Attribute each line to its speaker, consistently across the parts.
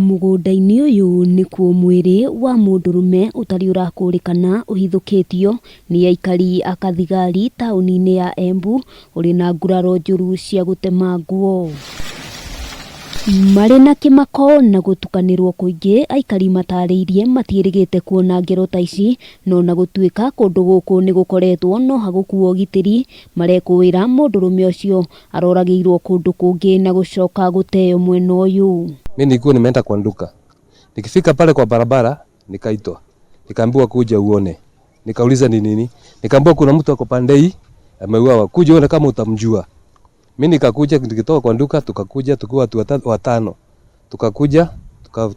Speaker 1: Mũgũnda-inĩ ũyũ nĩkuo mwĩrĩ wa mũndũrũme ũtarĩ ũrakũrĩkana ũhithũkĩtio nĩ aikari a Kathigari taũni-inĩ ya Embu ũrĩ na nguraro njũru cia gũtemangwo. Marĩ na kĩmako na gũtukanĩrwo kũingĩ, aikari matarĩirie matiĩrĩgĩte kuona ngero ta ici, no na gũtuĩka kũndũ gũkũ nĩ gũkoretwo na ũhagũku wa ũgitĩri, marekũĩra mũndũrũme ũcio aroragĩirwo kũndũ kũngĩ na gũcoka gũteo mwena ũyũ.
Speaker 2: Mimi nilikuwa nimeenda kwa duka. Nikifika pale kwa barabara nikaitwa. Nikaambiwa kuja uone. Nikauliza ni nini? Nikaambiwa kuna mtu ako pande hii ameuawa. Kuja uone kama utamjua. Mimi nikakuja nikitoka kwa duka, tukakuja tukiwa watu watano. Tukakuja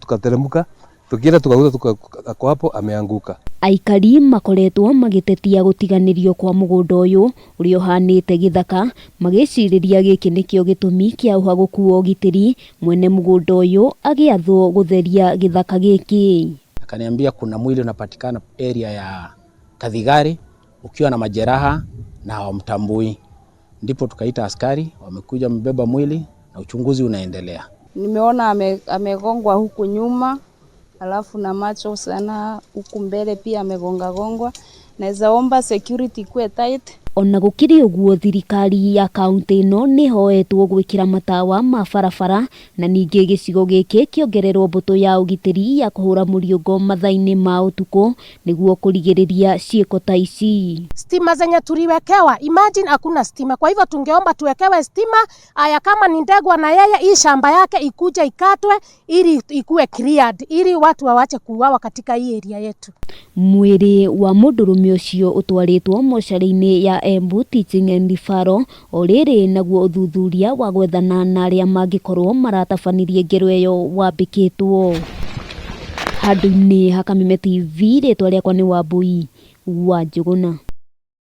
Speaker 2: tukateremka, tukienda tukakuta ako hapo ameanguka.
Speaker 1: Aikari makoretwo magĩtetia gũtiganĩrio kwa mũgũnda ũyũ ũrĩa ũhanĩte gĩthaka, magĩcirĩria gĩkĩ nĩkĩo gĩtũmi kĩa ũhagũku wa ũgitĩri, mwene mũgũnda ũyũ agĩathwo gũtheria gĩthaka gĩkĩ.
Speaker 3: Akaniambia kuna mwili unapatikana area ya Kathigari ukiwa na majeraha na hawamtambui. Ndipo tukaita askari, wamekuja wamebeba mwili na uchunguzi unaendelea.
Speaker 4: Nimeona amegongwa huku nyuma, alafu na macho sana huku mbele pia amegonga gongwa. Naweza omba security ikuwe tight.
Speaker 1: Ona gũkĩrĩ ũguo, thirikari ya kaunti ĩno nĩ ĩhoetwo gwĩkĩra matawa ma barabara na ningĩ gĩcigo gĩkĩ kĩongererwo mbũtũ ya ũgitĩri ya kũhũra mũriũngo mathaa-inĩ ma ũtukũ nĩguo kũrigĩrĩria ciĩko ta ici.
Speaker 5: Stima zenye tuliwekewa, imagine hakuna stima. Kwa hivyo tungeomba tuwekewe stima. Aya, kama ni Ndegwa na yeye hii shamba yake ikuje ikatwe ili ikuwe cleared, ili watu wawache kuuawa katika hii area yetu.
Speaker 1: Mwĩrĩ wa mũndũrũme ũcio ũtwarĩtwo mocarĩ-inĩ ya Embu Teaching and Referral o rĩrĩ naguo ũthuthuria wa gwethana na arĩa mangĩkorwo maratabanirie ngero ĩyo wambĩkĩtwo. Handũ-inĩ ha Kameme TV, rĩtwa rĩakwa nĩ Wambui wa Njũgũna.